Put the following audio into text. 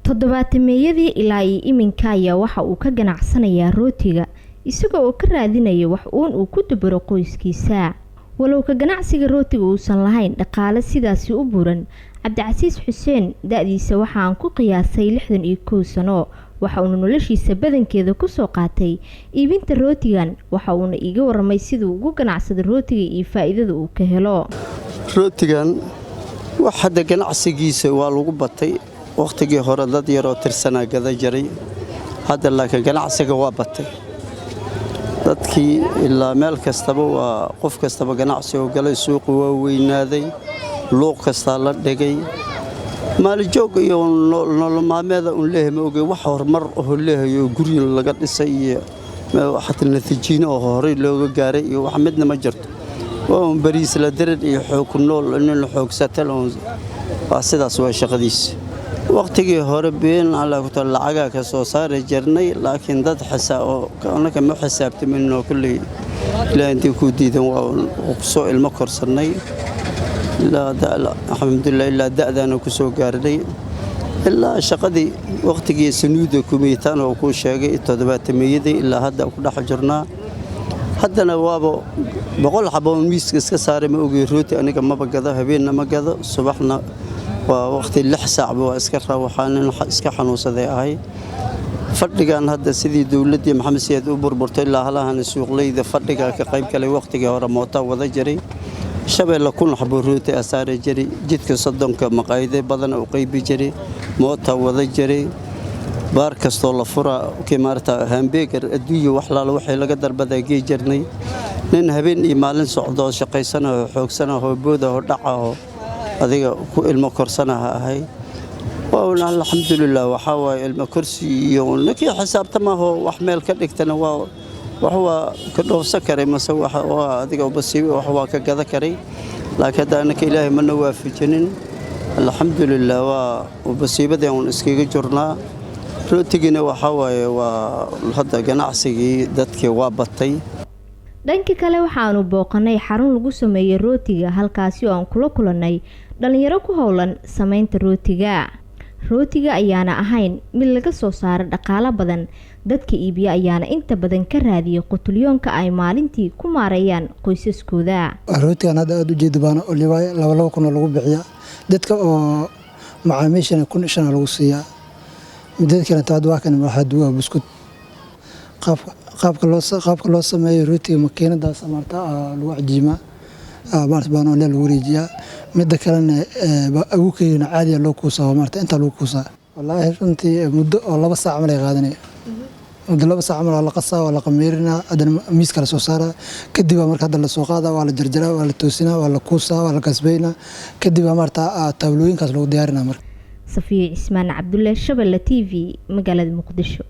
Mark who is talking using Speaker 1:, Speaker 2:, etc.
Speaker 1: Toddobaatameeyadii ilaa iyo iminka ayaa waxa uu ka ganacsanayaa rootiga, isaga oo ka raadinaya wax uun uu ku dabaro qoyskiisa. Walow ka ganacsiga rootiga uusan lahayn dhaqaale sidaasi u buran, Cabdicasiis Xuseen da-diisa waxa aan ku qiyaasay 61 sano. Waxa uuna noloshiisa badankeeda kusoo qaatay iibinta rootigan. Waxa uuna iiga waramay siduu ugu ganacsado rootiga iyo faa'iidada uu ka helo.
Speaker 2: Rootigan wax hadda ganacsigiisa waa lagu batay. Wakhtigii hore dad yaroo tirsanaa gada jiray, hadda laakiin ganacsiga waa batay. Dadkii ilaa meel kastaba waa qof kastaba ganacsi oo galay. Suuqu waa weynaaday, luuq kastaa la dhigay. Maalijoog iyo nolol maalmeeda un leeyahay ma ogey. Wax horumar oo leeyahay oo guryin laga dhisay iyo xataa natiijiino oo horey looga gaaray iyo wax midna ma jirto. Waa un bariis la dirir iyo xoog ku nool, nin xoogsatan waa sidaas waa shaqadiisa. Waqtigii hore been alla ku tal lacagaa ka soo saari jirnay, laakiin dad xisaa oo annaka ma xisaabtaminoo. Kulley ilaa intii ku diidan waa kusoo ilmo korsannay ilaa alxamdulilah, ilaa da'daana ku soo gaarnay, ilaa shaqadii waqtigii sanuuda kumiitaan oo kuu sheegay toddobaatameeyadii ilaa hadda ku dhex jirnaa. Haddana waaba 100 xaboon miiska iska saaray ma ogey. Rooti aniga maba gado, habeenna ma gado, subaxna waa waqti 6 saacba waa iska waxaa nin iska xanuunsaday ahay. Fadhigan hadda sidii dowladdii Maxamed Siyaad u burburtay ilaa halahan suuqleyda fadhiga ka qayb galay. Waqtigii hore mootaa wada jiray, Shabeelle 1000 xabo rooti a saari jiray, jidka Soddonka maqaayado badan u qaybi jiray, moota wada jiray, baar kastoo la furaa kii maarata hamburger adduunya wax laala waxay laga dalbadaa gey jirnay. Nin habeen iyo maalin socdoo shaqaysanaho, xoogsanaho, boodaho, dhacaho, adiga ku ilmo korsanaha ahay. Alxamdulilah, waxaa waaye ilmo korsi iyo ninkii xisaabtamaho wax meel ka dhigtana waa wax waa ka dhoofsan karay, mase waa adiga basiibo wax waa ka gada karay. Laakiin hadda annaka Ilaahay mana waafajinin. Alxamdulilah, waa basiibadii un iskaga jirnaa. Rootigiina waxaa waaye waa hadda ganacsigii dadkii waa batay.
Speaker 1: Dhanka kale, waxaanu booqanay xarun lagu sameeyo rootiga, halkaasi oo aan kula kulannay dhalinyaro ku howlan sameynta rootiga. Rootiga ayaana ahayn mid laga soo saaro dhaqaalo badan, dadka iibiya ayaana inta badan ka raadiya qutulyoonka ay maalintii ku maareeyaan qoysaskooda.
Speaker 3: Rootigan hadda aada u jeeda baana oliwaay 2,000 oo lagu bixiyaa dadka oo macaamiishana 1500 lagu siiyaa. Midada kalenta hadda waa kan waxaa duwaa buskud. Qaabka loo sameeyo rootiga, makiinadaas maarata lagu cajiimaa, maarata baanoole lagu wareejiyaa. Midda kalena abukeygana caadiya loo kuusaa, maarata intaa lagu kuusaa. Wallaahi runtii muddo oo 2 saac camal ay qaadanaya. Muddo 2 saac camal waa la qasaa, waa la qamiirinaa, haddana miiska la soo saaraa. Kadib baa marka hadda lasoo qaadaa, waa la jarjaraa, waa la toosinaa, waa la kuusaa, waa la kasbaynaa. Kadib baa maarata taablooyinkaas lagu diyaarinaa marka.
Speaker 1: Safiya Cismaan Cabdulle, Shabelle TV, magaalada Muqdisho.